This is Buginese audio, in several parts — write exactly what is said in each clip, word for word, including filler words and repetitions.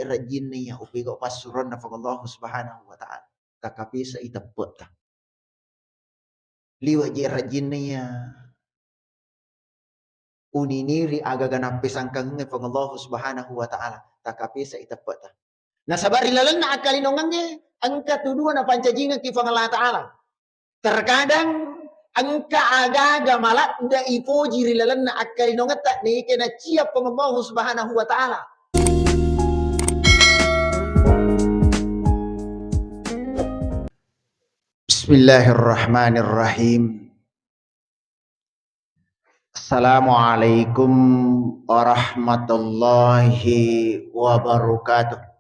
rajinna iya upegau passuroanna Puang Allahu Subhanahu wa Ta'ala. Takapesa i teppe'ta. Liwe' je rajinna iya uniniri aga-aga nappesangkangengnge Puang Allahu Subhanahu wa Ta'ala. Takapesa i teppe'ta. Nasaba ri lalenna akkalinongengnge engka tuduwa napancajingekki Puang Allah Ta'ala. Terkadang engka aga-aga maladde ipoji ri lalenna akkalinongetta, naike nacia Puang Allahu Subhanahu wa Ta'ala. Bismillahirrahmanirrahim. Assalamualaikum warahmatullahi wabarakatuh.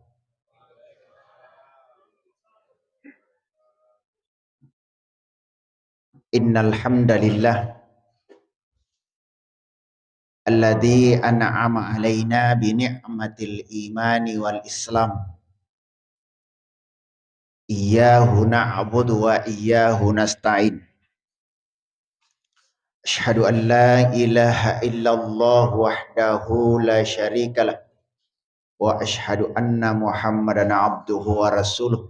Innal hamdalillah, alladzi an'ama alaina bi ni'matil imani wal islam. Iyyahu na'budu wa iyyahu nasta'in. Asyhadu an la ilaha illallah wahdahu la syarikalah, wa asyhadu anna Muhammadan abduhu wa rasuluh.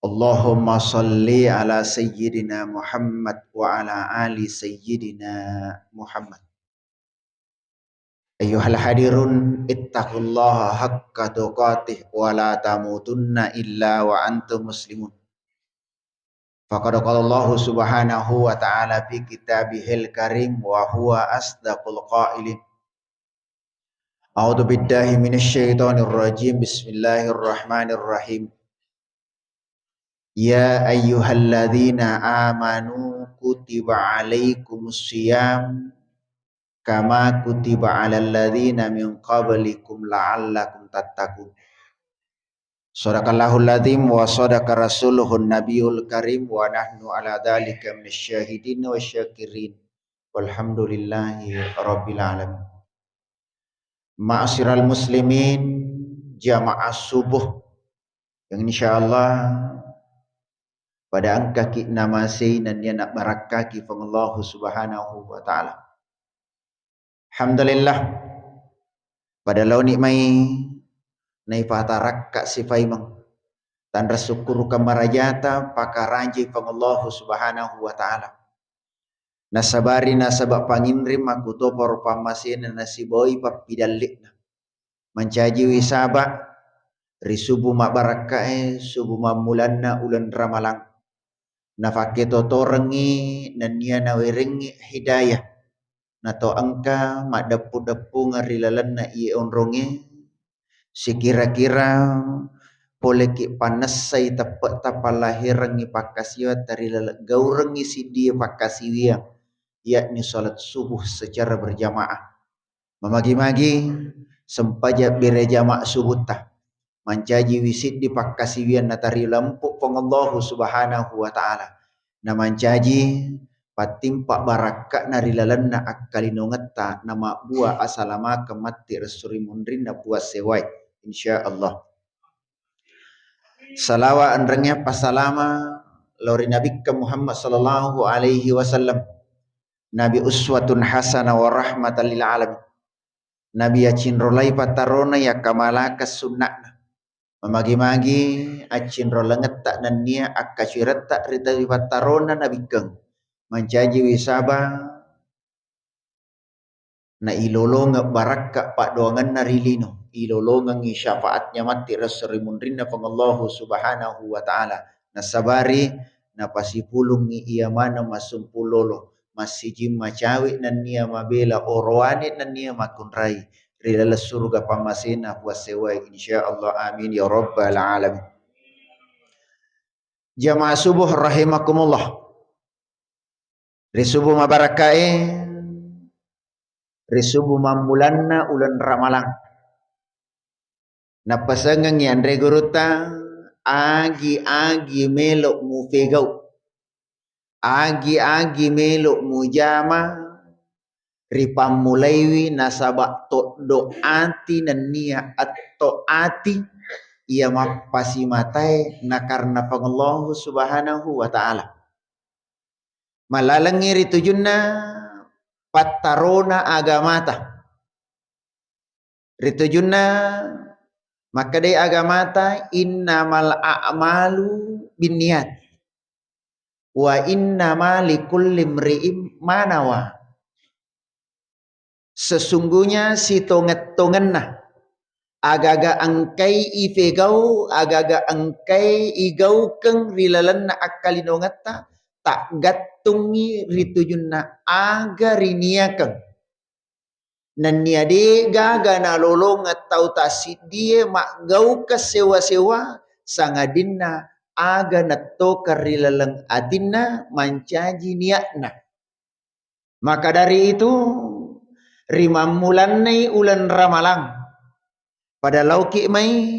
Allahumma shalli ala sayyidina Muhammad wa ala ali sayyidina Muhammad. Ayyuhal hadirun, ittaqullaha haqqa tuqatih wa la tamutunna illa wa antum muslimun. Faqad qala Allahu subhanahu wa ta'ala fi kitabihil karim wa huwa asdaqul qailin. A'udzu billahi minasy syaithanir rajim. Bismillahirrahmanirrahim. Ya ayyuhalladzina amanu kutiba alaikumus siyam kama kutiba alal ladzina min qablikum la'allakum tattaqun. Shadaqallahul adzim wa shadaqa rasuluhun nabiyul karim wa nahnu ala dzalika minasy syahidin wasy syakirin. Walhamdulillahi rabbil alamin. Ma'asyiral muslimin, jamaah subuh yang insyaallah pada engkaki namasei nennia nabbarakkaki Puang Allahu Subhanahu wa Ta'ala. Alhamdulillah, pada laoni mai naipatarakka sifaimeng tanra sukkuruka marajata pakarajai Puang Allahu Subhanahu wa Ta'ala. Nasabari nasaba panginring makkutoparo pammasena nasibawai pappidalle'na. Mancajiwi saba ri subuh mabbarakkae, subuh mammulanna uleng Ramalang. Nafakketotorengngi nennia nawerengngi hidayah. Nato engka maddeppu-deppungeng ri lalenna iye onrongnge, sikira-kira poleki pannessai teppe'ta pallahirengngi pakkasiwiatta ri laleng gaurengngi siddie pakkasiwiang, yakni salat subuh secara berjamaah. Mamagi-magi sempajang berjamaah subutta. Mancajiwi siddi pakkasiwiang natarilampu Puang Allahu Subhanahu wa Ta'ala. Namancaji pattimpa barakka'na ri lalenna akkalinongetta, namabbua asalamakeng matti ressu ri munrinna Puang sewwae, insyaallah. Salawa enrengnge passalama lao ri Nabikka Muhammad sallallahu alaihi wasallam. Nabi uswatun hasanah wa rahmatan lil alamin. Nabi yacinrolai pattarona, yakkamalakeng sunna'na. Mamagi-magi accinrolangetta nennia akkacuiretta ri tau pattarona nabikkeng. Mancajiwi saba nailolongeng barakka paddoangenna ri lino, ilolongengngi syafaatnya matti ressu ri munrinna Puang Allahu Subhanahu wa Ta'ala. Nasabari napasipulungngi iya maneng massumpulolo, massijing macawe nennia mabela orowane nennia makkunrai ri laleng suruga pammasena Puang sewwae, insyaallah, amin ya rabbal alamin. Jamaah subuh rahimakumullah. Ri subuh mabarakkae, ri subuh mammulanna uleng Ramalang. Nappasengengngi anre gurutta, agi-agi melo mupegau, agi-agi melo mujama, ripammulaiwi nasaba toddo ati nennia etto ati iya mappasimatae nakarena Puang Allahu Subhanahu wa Ta'ala. Mallalengngi ri tujunna pattarona agamata. Ri tujunna Makkedai agamata, "Innamal a'malu binniyat, wa innama likulli imri'in ma nawa." Sesungguhnya sitongeng-tongenna aga-aga engkai ifegau, aga-aga engkai igaukeng ri lalenna akkalinongetta, taggattungngi ri tujunna aga riniakeng. Nennia de'gaga nalolongeng tau tassiddie maggaukeng sewa-sewa, sangadinna aga nettokeng ri laleng atinna mancaji niatna. Maka dari itu, ri mammulannai uleng Ramalang, pada laoki mai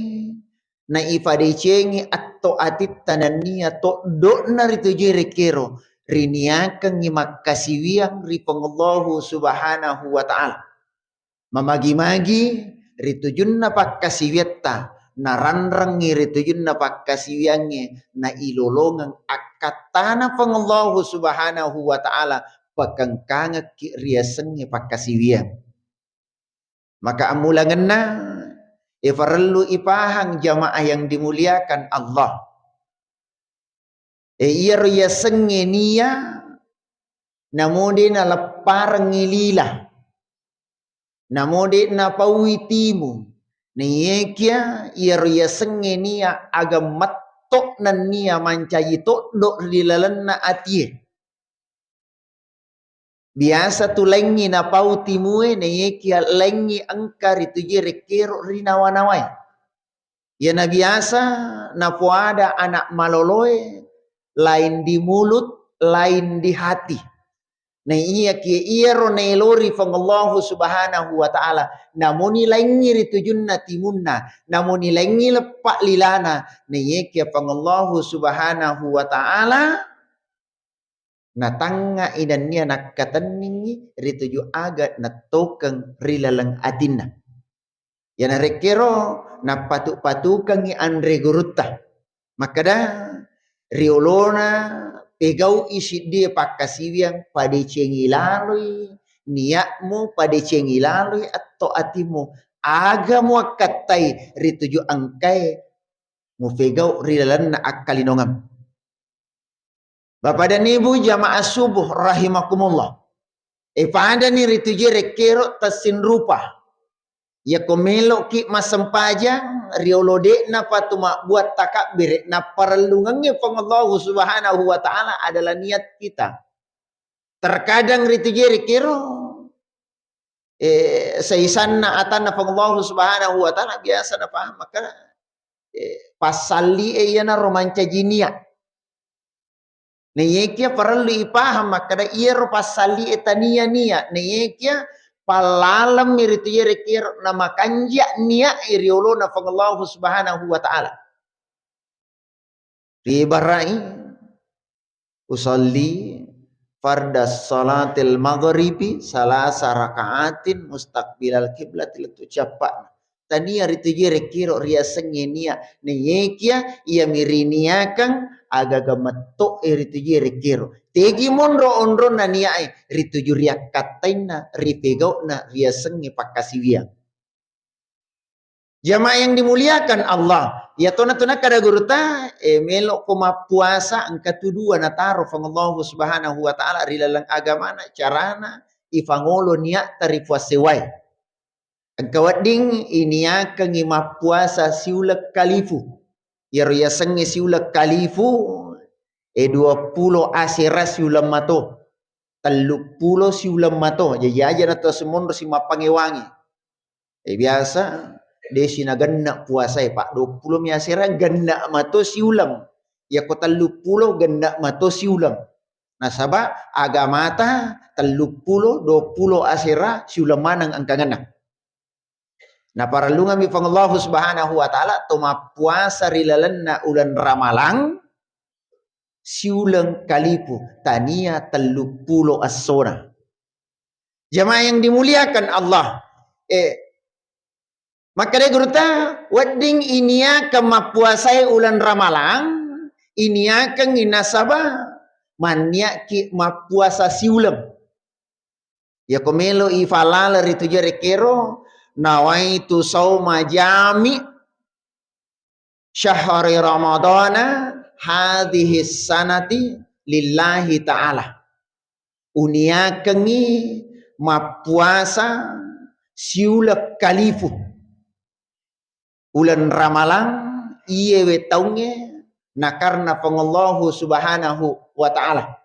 naifadecengi atto atitta nennia toddo'na ritujui rekkero, riniakengngi makkasiwiang ri Puang Allahu Subhanahu wa Ta'ala. Mamagi-magi ri tujunna pakkasiwiatta, naranrengngi ri tujunna pakkasiwiangnge, nailolongeng akkattana Puang Allahu Subhanahu wa Ta'ala, pakengkangekki riasengnge pakkasiwiang. Maka ammulangenna, e, farellu ipahang jamaah yang dimuliakan Allah. E, iyaro yasengnge nia, namo de nalepparengngi lila, namo de napaui timu, naiekia iyaro yasengnge nia aga metto nennia mancaji toddo ri lalenna atie. Biasa tu laingngi napau timue, naiekia laingngi engka ritujui rekkero ri nawa-nawae. Iyana biasa napoada anak maloloe, lain di mulut, lain di hati. Naiyakia iyaro naelori Puang Allahu Subhanahu wa Ta'ala, namuni laingngi ritujunna timunna, namuni laingngi leppa lilana, naiyakia Puang Allahu Subhanahu wa Ta'ala natangngai nennia nakkatenningngi rituju aga nettokeng ri laleng atinna. Iyana rekkero nappatu-patukengngi anre gurutta. Makkeda, riolona pegau'i siddie pakkasiwiang, padecengi laloi niatmu, padecengi laloi atto atimmu. Aga muakkattai rituju engkae mufegau ri lalenna akkalinongeng. Bapak dan Ibu jamaah subuh rahimakumullah. E, padani ritujui rekkero tassinrupa. Yako meloki massempajang, riolo de'na patu mabbuat takabbere, napparellungengngi Puang Allahu Subhanahu wa Ta'ala adalah niat kita. Terkadang ritujui rekkero, eh, saisanna atanna Puang Allahu Subhanahu wa Ta'ala biasa napahang makkeda, eh, passallie iyanaro mancaji nia. Naiekia parellu ipahang makkeda iyaro passallie tania nia. Naiekia pallalemmi ritujui rekkero namakanja nia riolona Puang Allahu Subhanahu wa Ta'ala. Ribarai, usalli fardas salatil maghribi salasa rakaatin mustaqbilal kiblati, lettu cappa'na. Tania ritujui rekkero riasengnge nia, naiekia iyami riniakeng agaga metto'e ritujui rekkero. Tegi monro onronna niae rituju riakkattainna, ripegau'na riasengnge pakkasiwiang. Jamaah yang dimuliakan Allah, iyatona tu nakkeda gurutta, eh, melokko mappuasa, engka tu dua nataro Puang Allahu Subhanahu wa Ta'ala ri laleng agamana, carana ifangolo niatta ri puasewae. Engka wedding iniakengngi mappuasa siuleng kalifu. Iyaro yasengnge siuleng kalifu, eh, duappulo asera siuleng mato. Telluppulo siuleng mato, jaji aja na to semonro si mappangewangi. Eh, biasa desi nagenna puasae, padduappulo mi asera genna mato siuleng. Yako telluppulo genna mato siuleng. Nasaba agamata telluppulo, duappulo asera siuleng maneng engkangenna. Naparellungemmi Puang Allahu Subhanahu wa Ta'ala to mappuasa ri lalenna uleng Ramalang siuleng kalipu, tania telluppulo essona. Jamaah yang dimuliakan Allah, eh, makkeda gurutta, wedding iniakeng mappuasae uleng Ramalang, iniakengngi nasaba manniakki mappuasa siuleng. Yako melo ifalala ritujui rekkero, nawaitu sauma jami syahri ramadana hadhihi sanati lillahi ta'ala. Uniakengngi mappuasa siuleng kalifu uleng Ramalang iyewe taungnge nakarna Puang Allahu Subhanahu wa Ta'ala.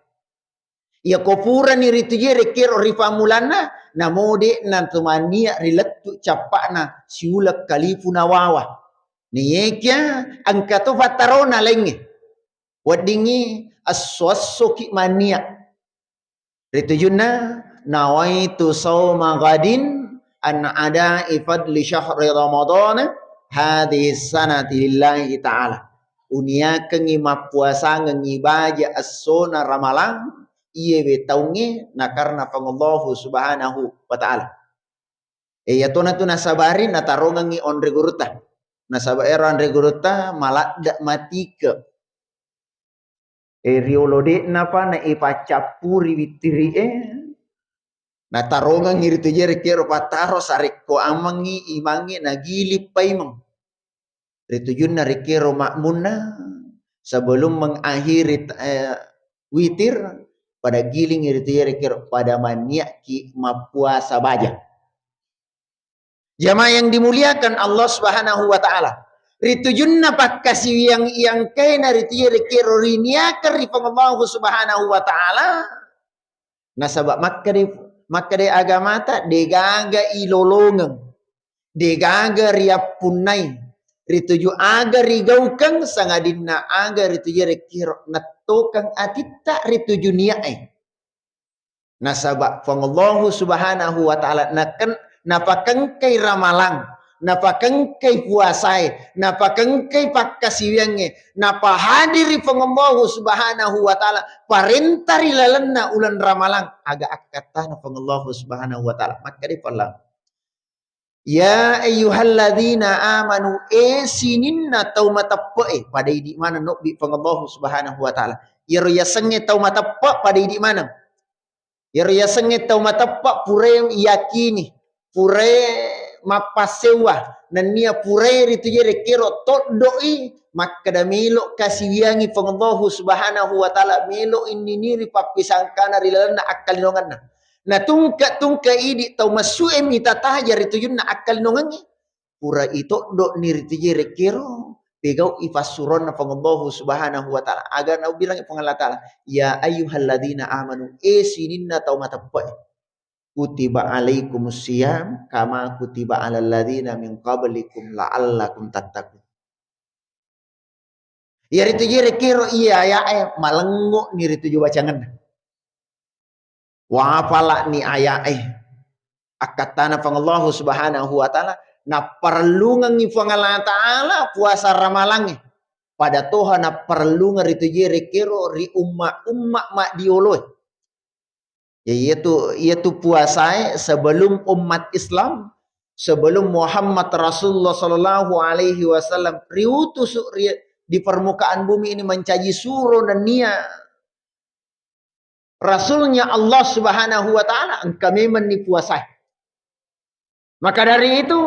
Iyako purani ritujue rekkero ri pammulanna, namo de'na to mannia ri lettu cappa'na siuleng kalifu nawawa. Naekia engka to pattarona laingnge. Weddingngi esso-essoki mannia. Ritujunna, nawaitu sauma ghadin an ada'i fadli syahri ramadana hadhihi sanati lillahi ta'ala. Uniakengngi mappuasangengngi baja essona Ramalang iyewe taungnge nakarna Puang Allahu Subhanahu wa Ta'ala. E, iyatona tu nasabari natarongengngi onre gurutta. Nasaba ero onre gurutta maladde matike. E, riolo de'napa na ipaccappuri wittiri'e, natarongengngi ritujue rekkero pattaro sarekko amengngi imangnge nagiling paimeng. Ritujunna rekkero makmunna sebelum mengakhiri, eh, witir, pada giling ritujue rekkero pada manniakki mappuasa baja. Jamaah yang dimuliakan Allah Subhanahu wa Ta'ala, ritujunna pakkasiwiang-iangkaina ritujue rekkero riniakeng ri Puang Allahu Subhanahu wa Ta'ala, nasaba makkeda, makkeda agamata degaga ilolongeng, degaga riappunnai, rituju aga rigaukeng, sangadinna aga ritujue rekkero nettokeng atitta rituju niae. Nasaba Puang Allahu Subhanahu wa Ta'ala naken-, napakengkai ramalang, napakengkai puasae, napakengkai pakkasiwiangnge, napahadiri Puang Allahu Subhanahu wa Ta'ala parenta ri lalenna uleng ramalang, aga akkattana Puang Allahu Subhanahu wa Ta'ala. Makkeda Puang, "Ya ayyuhalladzina amanu," e sininna tau mateppe'e, pada idi maneng nobbi Puang Allahu Subhanahu wa Ta'ala. Iyaro yasengnge tau mateppe' pada idi maneng. Iyaro yasengnge tau mateppe' purae yakini, purae mappassewwa, nennia purae ritujue rekkero toddo'i makkeda melo kasiwiangngi Puang Allahu Subhanahu wa Ta'ala, melo inniniri pappisangkana ri lalenna akkalinongenna. Natungke-tungke idi tau massu'e mita taja ritujunna akkalinongengnge, pura itoddo'ni ritujue rekkero pegau'i passuroanna Puang Allahu Subhanahu wa Ta'ala. Aga naubilangngi Puang Allah Ta'ala, "Ya ayyuhalladzina amanu," e sininna tau mateppe'e, "kutiba alaikumus siyam kama kutiba alal ladzina min qablikum la'allakum tattaqun." Iyaritu je rekkero iya aya'e malengngo'ni ritujue bacangenna. Wapala'ni aya'e. Akkattana Puang Allahu Subhanahu wa Ta'ala, napparellungengngi Puang Allah Ta'ala puasa ramalangnge. Pada toha napparellungeng ritujue rekkero ri umma-umma maddioloe. Ya, iyatu, iyatu puasae sebelum umat Islam, sebelum Muhammad Rasulullah sallallahu alaihi wasallam riutusu ri, di permukaan bumi ini mencaji suro nennia Rasulnya Allah Subhanahu wa Ta'ala, engka memenni puasae. Maka dari itu,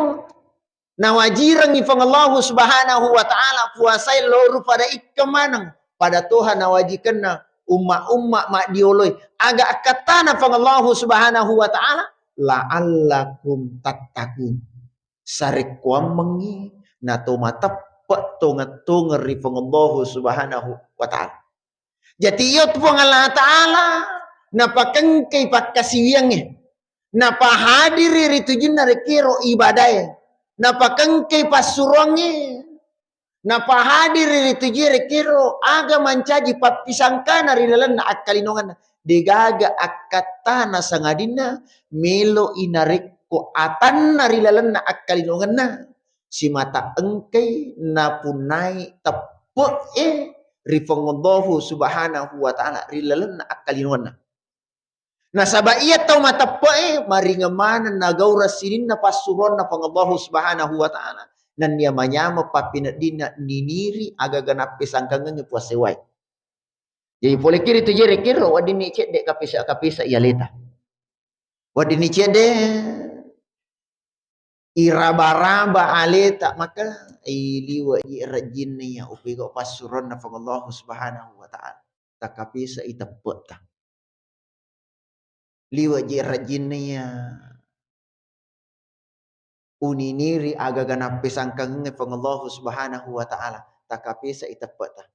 nawajirengngi Puang Allahu Subhanahu wa Ta'ala puasae lao pada ikkeng maneng, pada toha nawajikenna umma-umma maddioloe. Aga akkattana Puang Allahu Subhanahu wa Ta'ala, "La'allakum tattaqun." Sarekkoammengngi nato mateppe' tongeng-tongeng ri Puang Allahu Subhanahu wa Ta'ala. Jadi, iya tu Puang Allah Ta'ala napakengkai pakkasiwiangnge, napahadiri ri tujunna rekkero ibadae, napakengkai passuroangnge, napahadiri ri tujue rekkero aga mancaji pappisangkana ri lalenna akkalinongenna. Degaga akkattana sangadinna melo'i narekko atanna ri lalenna akkalinongenna, simata engkai napunnai teppe'e ri Puang Allahu Subhanahu wa Ta'ala ri lalenna akkalinongenna. Nasaba iya tau mateppe'e maringeng maneng nagaura sininna passuroanna Puang Allahu Subhanahu wa Ta'ala, nennia manyameng pappineddinna niniri agaga nappesangkangengngi puassewwae. Jadi pole kiri tu jere kiro weddinni cedde kapesa-kapesa iya leta. Weddinni cedde iraba-raba aleta, maka, eh, liwe'ji rajinna iya upegau passuronna Puang Allahu Subhanahu wa Ta'ala. Takapesa i teppe'ta. Liwe'ji rajinna iya uniniri agaga nappesangkangengnge Puang Allahu Subhanahu wa Ta'ala. Takapesa i teppe'ta.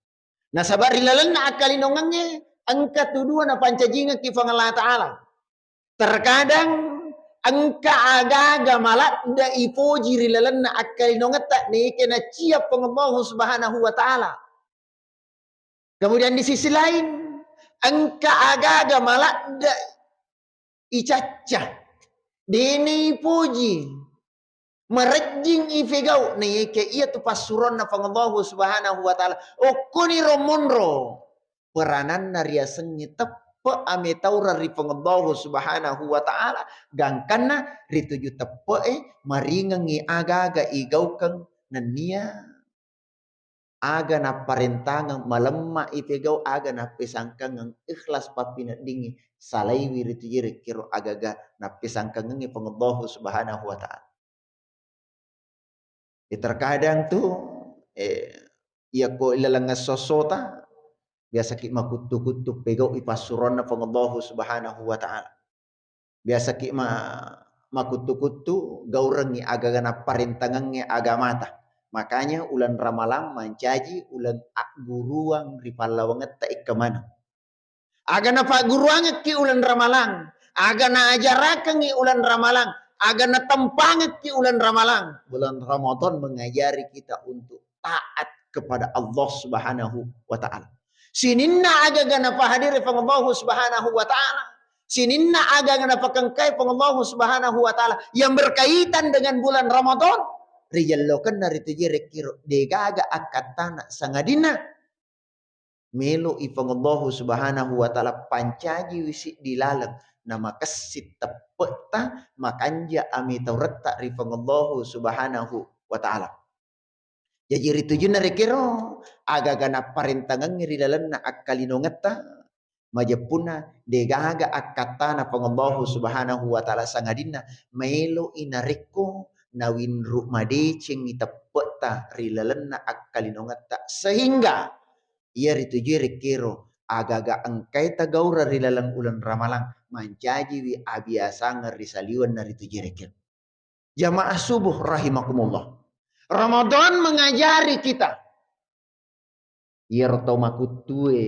Nasaba ri lalenna akkalinongengnge engka tu dua napancajingekki Puang Allah Ta'ala. Terkadang engka agaga maladde ipoji ri lalenna akkalinongetta, naike naciap Puang Allahu Subhanahu wa Ta'ala. Kemudian di sisi lain, engka agaga maladde icacca, dena ipoji, marejjing ipegau, naike iya tu passuronna Puang Allahu Subhanahu wa Ta'ala. Okkoniro monro perananna riasengnge teppe ametaureng ri Puang Allahu Subhanahu wa Ta'ala, gangkanna rituju teppe'e maringengngi agaga igaukeng nennia aga napparentangeng, malemma ipegau, aga nappesangkangeng, ikhlas pappineddingngi, salaiwi ritu je rekkero agaga nappesangkangengngi Puang Allahu Subhanahu wa Ta'ala. Eh, terkadang tu, eh, iyako ilaleng esso-essota, biasaki makuttu-kuttu pegau'i passuronna Puang Allahu Subhanahu wa Ta'ala. Biasaki ma-, makuttu-kuttu gaurengngi agaga napparentangengnge agamata. Makanya uleng Ramalang mancaji uleng agguruang ri pallawangetta ekka maneng. Aga napagguruangekki uleng Ramalang, aga naajarakengngi uleng Ramalang, aga natempangekki uleng Ramalang. Bulan Ramadan mengajari kita untuk taat kepada Allah Subhanahu wa Ta'ala. Sininna agaga napahadiri Puang Allahu Subhanahu wa Ta'ala, sininna agaga napakengkai Puang Allahu Subhanahu wa Ta'ala yang berkaitan dengan bulan Ramadan, rijellokenna ritu je rekkiro degaga akkattana, sangadinna melo'i Puang Allahu Subhanahu wa Ta'ala pancajiwi siddi laleng, namakessing teppe'ta, makanja amitauretta ri Puang Allahu Subhanahu wa Ta'ala. Jaji ritujunna rekero agaga napparentangengngi ri lalenna akkalinongetta, majeppunna degaga akkattana Puang Allahu Subhanahu wa Ta'ala, sangadinna maelo'i narekko nawinru madecengngi teppe'ta ri lalenna akkalinongetta, sehingga iya ritujue rekkero agaga engkai tagaura ri laleng uleng Ramalang mancajiwi abiasangeng ri saliwenna ritujue rekkero. Jamaah subuh rahimakumullah. Ramadan mengajari kita. Iyaro tau makuttue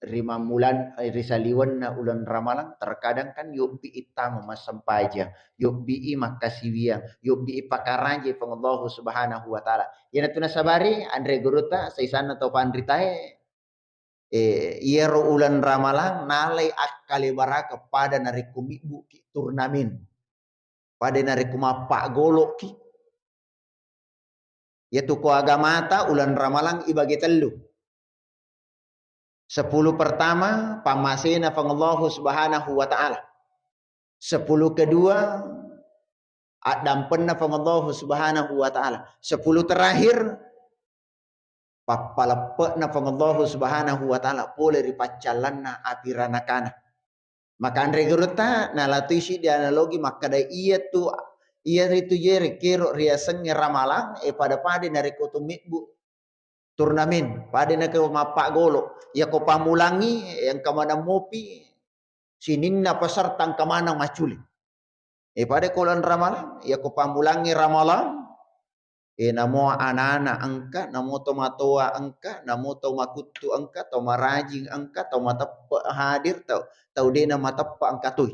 ri mammulan-, ri saliwenna uleng Ramalang, terkadang kan yobbi ittama massempajang, yobbi i makkasiwiang, yobbi i pakaraje Puang Allahu Subhanahu wa Ta'ala. Iyanatu nasabari anre gurutta, saisanna tau panritae, eh, iyaro uleng Ramalang nalai akkalebaraka pada narekko mibbuki turnamen. Pada narekko mappaggoloki. Iyatu ko agamata uleng Ramalang ibage tellu. Sepuluh pertama, pammasena Puang Allahu Subhanahu wa Ta'ala. Sepuluh kedua, addampenna Puang Allahu Subhanahu wa Ta'ala. Sepuluh terakhir, pappaleppe'na Puang Allahu Subhanahu wa Ta'ala pole ri paccallanna api ranakana. Maka anre gurutta, nalatui siddi analogi makkeda, iyatu, iyaritu je rekkero riasengnge Ramalang, e pada-pada narekko tu mibbu turnamen, pada nako mappaggolo. Iyako pammulangngi, e engka maneng mopi, sininna peserta engka maneng maccule. E pada ko uleng Ramalang, iyako pammulangngi Ramalang, e namo anana engka, namo tomatoa engka, namo to makuttu engka, to marajing engka, to mateppe hadir, tau, tau dena mateppe engka toi.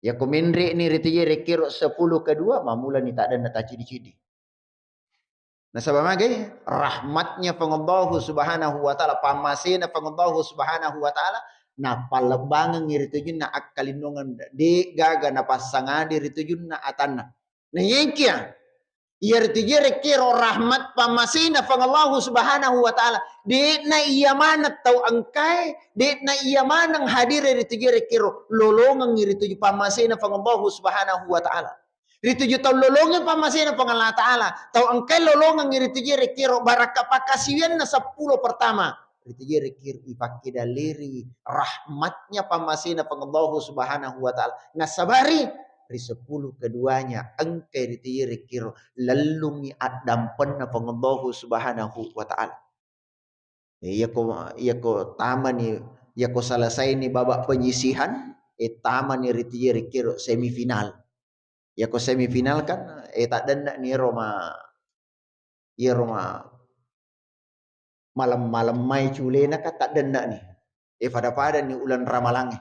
Iyako menre'ni ritu je rekkero sepuluh kedua, mammulani taddenna tacidi-cidi. Nasaba magai? Rahmatnya Puang Allahu Subhanahu wa Ta'ala, pammasena Puang Allahu Subhanahu wa Ta'ala, napallebbangengngi ritujunna akkalinongenna, de gaga napassangadi ritujunna atanna. Nah, iyengkia, iyaritu je rekkero rahmat pammasena Puang Allahu Subhanahu wa Ta'ala, de'na iya maneng tau engkae, de'na iya maneng hadire ritu je rekkero, lolongengngi rituju pammasena Puang Allahu Subhanahu wa Ta'ala. Rituju tau lolongeng pammasena Puang Allah Ta'ala, tau engkae lolongengngi rituju rekkero barakka pakkasiwianna sepuluh pertama. Rituju rekkero ipakke daleriwi rahmatnya pammasena Puang Allahu Subhanahu wa Ta'ala. Nasabari ri sepuluh keduanya engkai ri tujue rekkiro lellungngi addampenna Puang Allahu Subhanahu wa Ta'ala. Iyako, iyako tamani, iyako selesaini babak penyisihan, eh, tamani ri tujue rekkiro semifinal. Iyako semifinal kan, eh, taddenne'ni ero ma-, iyaro ma-, malem-malemmai culena kan taddenne'ni. Eh, pada-padani uleng ramalangnge.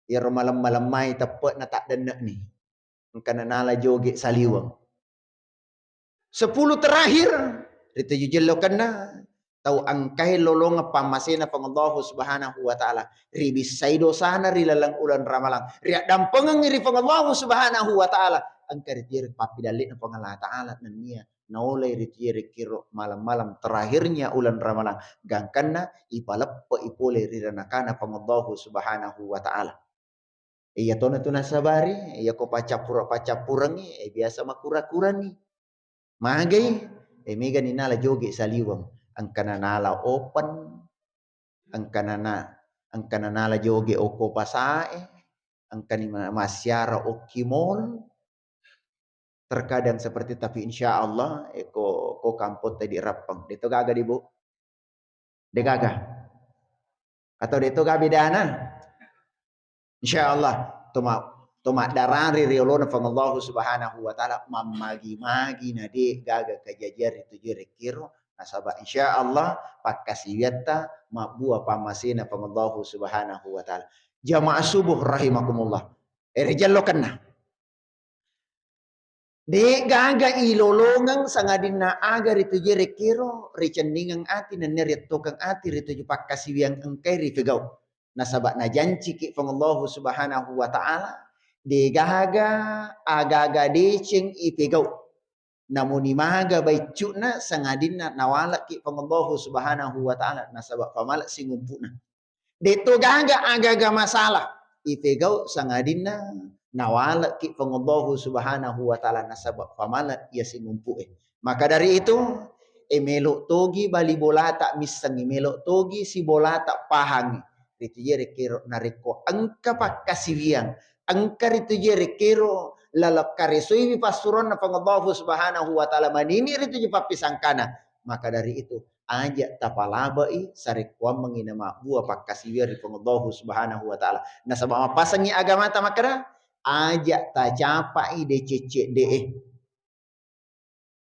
Iyaro malem-malemmai teppe'na taddenne'ni. Engka nanala joge saliweng. Sepuluh terakhir, ri tuju jellokenna, tau engkae lolongeng pammasena Puang Allahu Subhanahu wa Ta'ala. Ribissai dosana ri laleng uleng ramalang. Riaddampengengngi ri Puang Allahu Subhanahu wa Ta'ala. Engka ri tujue pappidalle' na Puang Allah Ta'ala nennia naolai ri tujue rekkiro malam-malam terakhirnya uleng ramalang. Gangkanna ipaleppe'i pole ri ranakana Puang Allahu Subhanahu wa Ta'ala. Iyatona tu nasabari, iyako paccappura-paccappurengngi, eh, biasa makura-kurani. Magai, eh, megani nala joge saliweng. Engkana nala open, engkana na-, engkana nala joge okko pasae, engkani ma-, massiara okki mall. Terkadang seperti, tapi insya Allah, eh, ko, ko kampotta di Rappeng. Deto gaga di, Bu? De gaga? Atau deto gaga bedana? Insya Allah, to ma-, to maddarari ri olona Puang Allahu Subhanahu wa Ta'ala, mammagi-magi na de gaga kajajiang ri tujue rekkiro, nasaba insya Allah pakkasiwiatta mabbua pammasena Puang Allahu Subhanahu wa Ta'ala. Jamaah subuh rahimakumullah. Ere jellokenna. De gaga ilolongeng sangadinna aga ri tujue rekkiro, ricenningeng ati nennia riettokeng ati ri tuju pakkasiwiang engkae rifegau. Nasaba najanciki Puang Allahu Subhanahu wa Ta'ala, de gaga aga-aga deceng ipegau. Namuni maga baiccu'na sangadinna nawalekki Puang Allahu Subhanahu wa Ta'ala, nasaba pamale singumpu'na. De'to gaga aga-aga masalah ipegau sangadinna nawalekki Puang Allahu Subhanahu wa Ta'ala nasaba pamale iya singumpu'e. Maka dari itu, e, melo togi bali bolata missengi, melo togi sibolata pahangi. Ri tujue rekkero narekko engka pakkasiwiang, engka ri tujue rekkero laleng karesoiwi passuroanna Puang Allahu Subhanahu wa Ta'ala, manini ri tujue pappisangkana. Maka dari itu, aja tapalabe'i sarekkuammengngi namabbua pakkasiwiang ri Puang Allahu Subhanahu wa Ta'ala. Nasaba mappasengngi agamata makkeda, aja tacapa'i deceng cedde'e.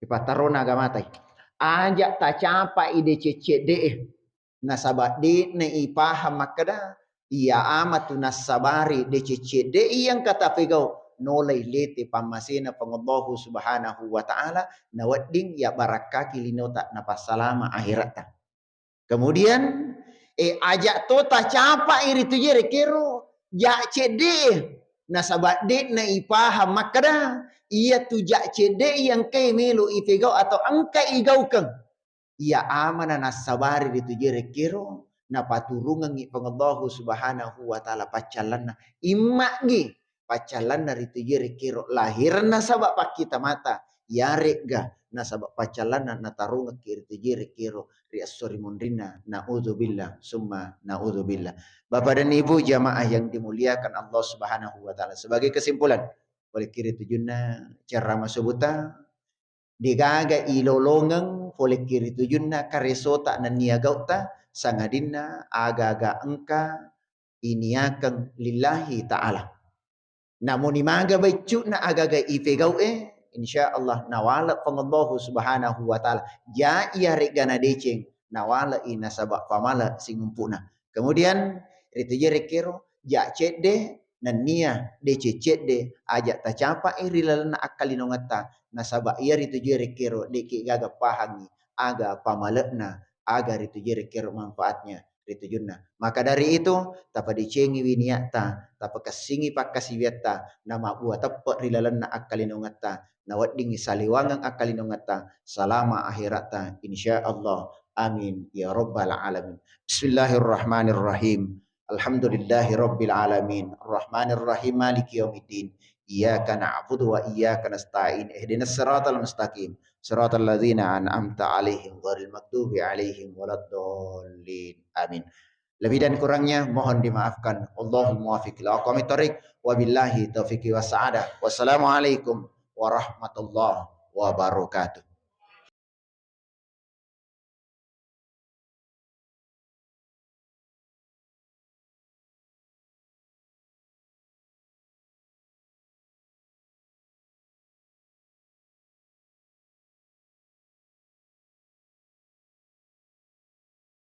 Ipattarona agamatai. Aja tacapa'i deceng cedde'e. Nasaba de'na ipahang makkeda, iya ama tu nassabari deceng cedde'i engka tapegau, nolai lete pammasena Puang Allahu Subhanahu wa Ta'ala, nawedding iya barakkaki linota napassalama akhiratta. Kemudian, eh, aja to tacapa'i ri tujue rekkero ja cedde'e. Nasaba de'na ipahang makkeda, iya tu ja cedde'e engkae melo ipegau atau engka igaukeng. Iya amana nassabari ri tujue rekkero, napaturungengngi Puang Allahu Subhanahu wa Ta'ala paccallanna. Imma'gi paccallanna ri tujue rekkero lahiranna saba pakkita mata, yaregga nasaba paccallanna natarungekki ri tujue rekkero ri esso ri munrinna. Naudzubillah, summa naudzubillah. Bapak dan Ibu jamaah yang dimuliakan Allah Subhanahu wa Ta'ala, sebagai kesimpulan, polekki ri tujunna ceramah subuta, degaga ilolongeng polekki ri tujunna karesota nennia gau'ta, sangadinna aga-aga engka iniakeng lillahi ta'ala. Namuni maga baiccu'na aga-aga ipegau'e, insya Allah nawale Puang Allahu Subhanahu wa Ta'ala. Ja iyaregga nadeceng, nawale'i nasaba pamale singumpu'na. Kemudian, ri tujue rekkero, ja cedde, nennia deceng cedde, aja tacapa'i ri lalenna akkalinongetta, nasaba iya ri tujue rekkero, de'ki gaga pahangngi, aga pamale'na, aga ri tujue rekkero manfaatnya ri tujunna. Maka dari itu, tapadecengiwi niatta, tapakessingi pakkasiwiatta, namabbua teppe ri lalenna akkalinongetta, naweddingngi saliwangeng akkalinongetta, salama akhiratta, insya Allah. Amin ya rabbal alamin. Bismillahirrahmanirrahim. Alhamdulillahi rabbil alamin. Arrahmanirrahim. Maliki yaumiddin. Iyyaka na'budu wa iyyaka nasta'in. Ihdinas siratal mustaqim. Siratal ladzina an'amta 'alaihim ghairil maghdubi 'alaihim waladdallin. Amin. Lebih dan kurangnya mohon dimaafkan. Allahul muwafiq ila aqwamit thariq. Wabillahi taufiqi wassa'adah. Wassalamualaikum warahmatullahi wabarakatuh.